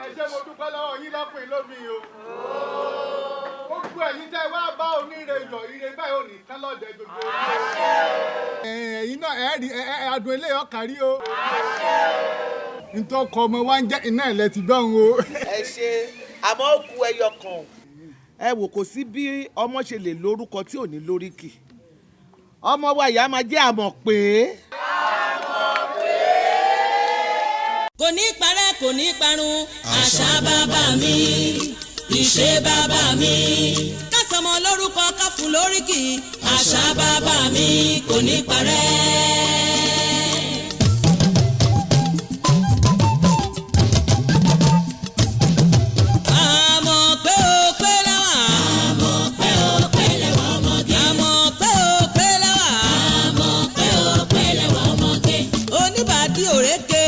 Ẹ ṣé, mo dúpẹ́ lọ́wọ́ yín lọ́kùnrin lómi o. Gbogbo ẹ̀yin tẹ́ wá bá oníre yọ̀, ire báyìí ò ní tán lọ́dẹ gbogbo. Ẹ̀yin náà ẹ rí adùn ilé ọkàrí o. Ntọ́kọ ọmọ wa ń jẹ́ iná ẹ̀ lẹ ti gbọ́n o. Ẹ ṣe, àmọ́ ó ku ẹyọ kan. Ẹ wò, kò sí bí ọmọ ṣe lè lórúkọ tí ò ní lóríkì. Ọmọ wa ìyá máa jẹ́ àmọ̀ pé. Kò ní parẹ́, kò ní parun. Àṣà bàbá mi, ìṣe bàbá mi, ká sọmọ lórúkọ, ká fún lóríkì. Àṣà bàbá mi kò ní parẹ́. Àmọ̀ pé ó pé lẹ́wà. Àmọ̀ pé ó pé lẹ́wà ọmọge. Àmọ̀ pé ó pé lẹ́wà. Àmọ̀ pé ó pé lẹ́wà ọmọge. Oníbàdí òrékè.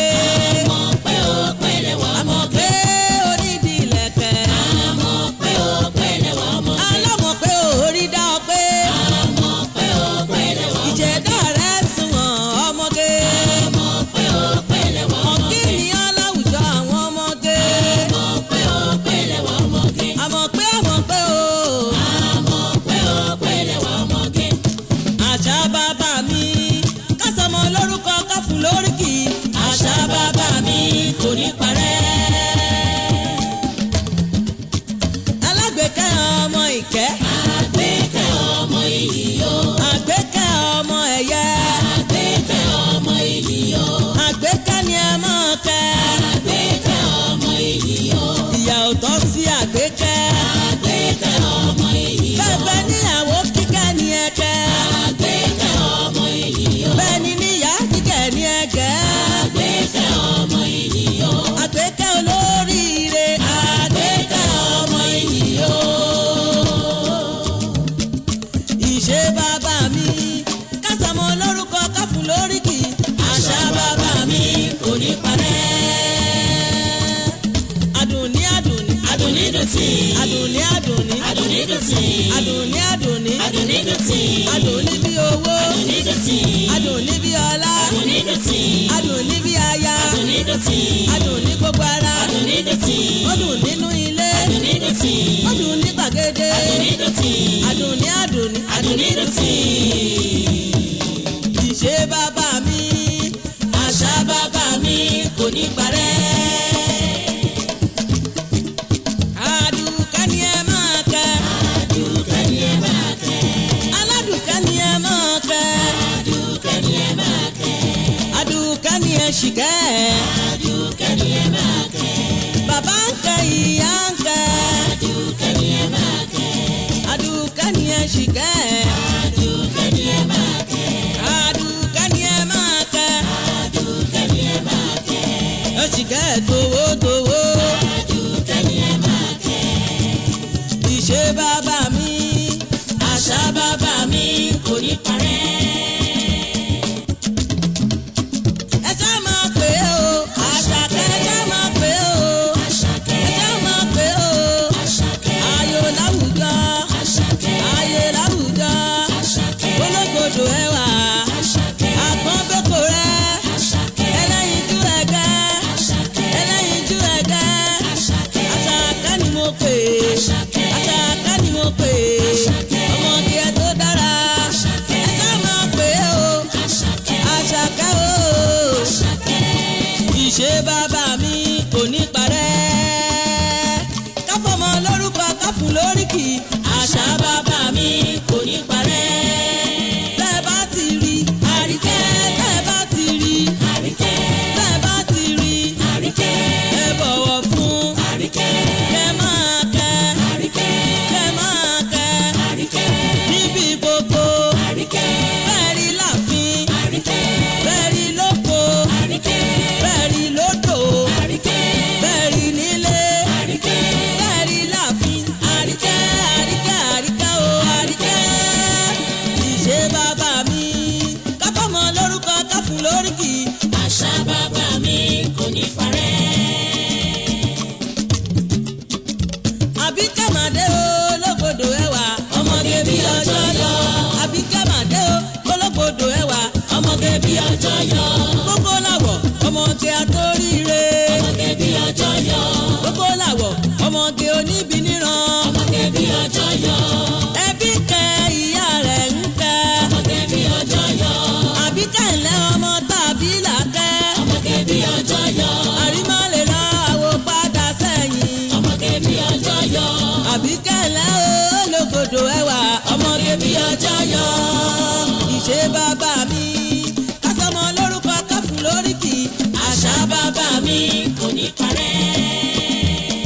Àmọ̀ pé ó pé lẹ́wà ọmọge. Àmọ̀ pé onídìí ìlẹ̀kẹ̀. Àmọ̀ pé ó pé lẹ́wà ọmọge. Alámọ̀ pé orí dá ọ pé. Àmọ̀ pé ó pé lẹ́wà ọmọge. Ìjẹ̀dá rẹ̀ sunwọ̀n ọmọge. Àmọ̀ pé ó pé lẹ́wà ọmọge. Ọ̀kíni aláwùjọ àwọn ọmọge. Àmọ̀ pé ó pé lẹ́wà ọmọge. Àmọ̀ pé, àmọ̀ pé o. Àmọ̀ pé ó pé lẹ́wà ọmọge. Àṣà bàbá mi, ká sọmọ lórúkọ, ká fún lóríkì. Àṣà bàbá mi kò ní parẹ́. Alágbèéká ọmọ ìkẹ́. Àgbékẹ́ ọmọ iyì o. Àgbékẹ́ ọmọ ẹ̀yẹ. Àgbékẹ́ ọmọ iyì o. Àgbékẹ́ ni ẹ máa kẹ́. Àgbékẹ́ ọmọ iyì o. Ìyà ò tọ́ sí àgbékẹ́. Àgbékẹ́ ọmọ iyì o. Bẹ́ẹ̀ níyàwó kíkẹ́ ni ẹ kẹ́. Àgbékẹ́ ọmọ iyì o. Bẹ́ẹ̀ ni níyà kíkẹ́ ni ẹ kẹ́. Àgbékẹ́ ọmọ iyì o. Àgbékẹ́ olóríire. Àgbékẹ́ ọmọ iyì o. Ìṣe bàbá mi, ká sọmọ lórúkọ, ká fún lóríkì. Àṣà bàbá mi kò ní parẹ́. Àdùnní, àdùnní, àdùnní dùn tí. Àdùnní, àdùnní, àdùnní dùn tí. Àdùnní, àdùnní, àdùnní dùn tí. Àdùnní bí owó. Àdùnní dùn tí. Àdùnní bí ọlá. Àdùnní dùn tí. Àdùnní bí aya. Àdùnní dùn tí. Àdùnní gbogbo ara. Àdùnní dùn tí. Ó dùn nínú ilé. Àdùnní dùn tí. Ó dùn ní gbàgede. Àdùnní dùn tí. Àdùnní, àdùnní, àdùnní dùn tí. Ìṣe bàbá mi, àṣà bàbá mi kò ní parẹ́. Àdùkẹ́ ni ẹ máa kẹ́. Àdùkẹ́ ni ẹ máa kẹ́. Aládùkẹ́ ni ẹ máa kẹ́. Àdùkẹ́ ni ẹ máa kẹ́. Àdùkẹ́ ni ẹ ṣì kẹ́. Àdùkẹ́ ni ẹ máa kẹ́. Bàbá ń kẹ́, ìyá ń kẹ́. Àdùkẹ́ ni ẹ máa kẹ́. Àdùkẹ́ ni ẹ ṣì kẹ́. Àdùkẹ́ ni ẹ máa kẹ́. Àdùkẹ́ ni ẹ máa kẹ́. Àdùkẹ́ ni ẹ máa kẹ́. Ẹ ṣì kẹ́ towó towó. Àdùkẹ́ ni ẹ máa kẹ́. Ìṣe bàbá mi, àṣà bàbá mi kò ní parẹ́. Ẹ ṣá máa pè é o, Àṣàkẹ́. Ẹ ṣá máa pè é o, Àṣàkẹ́. Ẹ ṣá máa pè é o, Àṣàkẹ́. Ayò láwùjọ, Àṣàkẹ́. Ayé láwùjọ, Àṣàkẹ́. Ológbòdò ẹwà, Àṣàkẹ́. Àpọ́nbẹ́kọ rẹ, Àṣàkẹ́. Ẹlẹ́yinjú ẹ̀gẹ́, Àṣàkẹ́. Ẹlẹ́yinjú ẹ̀gẹ́, Àṣàkẹ́. Àṣàkẹ́ ni mo pè é, Àṣàkẹ́. Àṣàkẹ́ ni mo pè é, Àṣàkẹ́. Ọmọge ẹ tó dára, Àṣàkẹ́. Ẹ ṣá máa pè é o, Àṣàkẹ́. Àṣàkẹ́ o, Àṣàkẹ́. Ìṣe bàbá mi kò ní parẹ́. Ká fọmọ lórúkọ, ká fún lóríkì. Àṣà bàbá mi kò ní parẹ́. Tẹ́ bá ti rí àríkẹ́, tẹ́ bá ti rí àríkẹ́, tẹ́ bá ti rí àríkẹ́, ẹ bọ̀wọ̀ fún àríkẹ́, kẹ́ máa kẹ́ àríkẹ́, kẹ́ máa kẹ́ àríkẹ́, níbi gbogbo àríkẹ́, bẹ́ẹ̀ rí láàfin àríkẹ́, bẹ́ẹ̀ rí lóko àríkẹ́, bẹ́ẹ̀ rí lódò àríkẹ́, bẹ́ẹ̀ rí nílé àríkẹ́, bẹ́ẹ̀ rí láàfin àríkẹ́, àríkẹ́, àríkẹ́ o, àríkẹ́. Ìṣe bàbá mi, ká fọmọ lórúkọ, ká fún lóríkì. Àṣà bàbá mi kò ní parẹ́. Àbíkẹ́ màdé o, ológbòdò ẹwà, ọmọge bí ọjọ́ yọ. Àbíkẹ́ màdé o, ológbòdò ẹwà, ọmọge bí ọjọ́ yọ. Kókó làwọ̀, ọmọge àtóríire. Ọmọge bí ọjọ́ yọ. Àbíkẹ́lẹ́ o, ológodò ẹwà, ọmọge bí ọjọ́ yọ. Ìṣe bàbá mi, kásọmọ lórúkọ káfù lóríkì. Àṣà bàbá mi Kò ní parẹ́.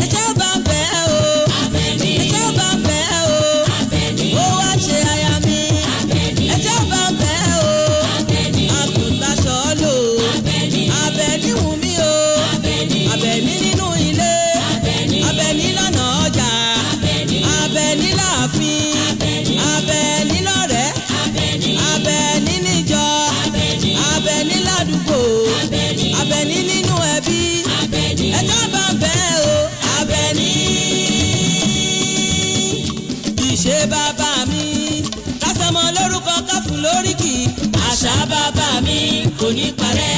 Ẹjọ́ bá ń bẹ̀ ẹ́ o. Àbẹ̀ní. Ẹjọ́ bá ń bẹ̀ ẹ́ o. Àbẹ̀ní. Ó wá ṣe aya mi. Àbẹ̀ní. Ẹjọ́ bá ń bẹ̀ ẹ́ o. Àbẹ̀ní. Àgùntàṣọ́ lò. Àbẹ̀ní. Àbẹ̀ní wù mí o. Àbẹ̀ní. Àbẹ̀ní nínú ilé. Àbẹ̀ní. Àbẹ̀ní lọ́nà ọjà. Àbẹ̀ní. Àbẹ̀ní láàfin. Àbẹ̀ní. Àbẹ̀ní lọ́rẹ̀ẹ́. Àbẹ̀ní. Àbẹ̀ní níjọ. Àbẹ̀ní. Àbẹ̀ní ládùúgbò. Àbẹ̀ní. Àbẹ̀ní nínú ẹbí. Àbẹ̀ní. Ẹjọ́ bá ń bẹ̀ ẹ́ o. Àbẹ̀ní. Ìṣe bàbá mi, kásánmọ́ lórúkọ káfù lóríkì. Àṣà bàbá mi kò ní parẹ́.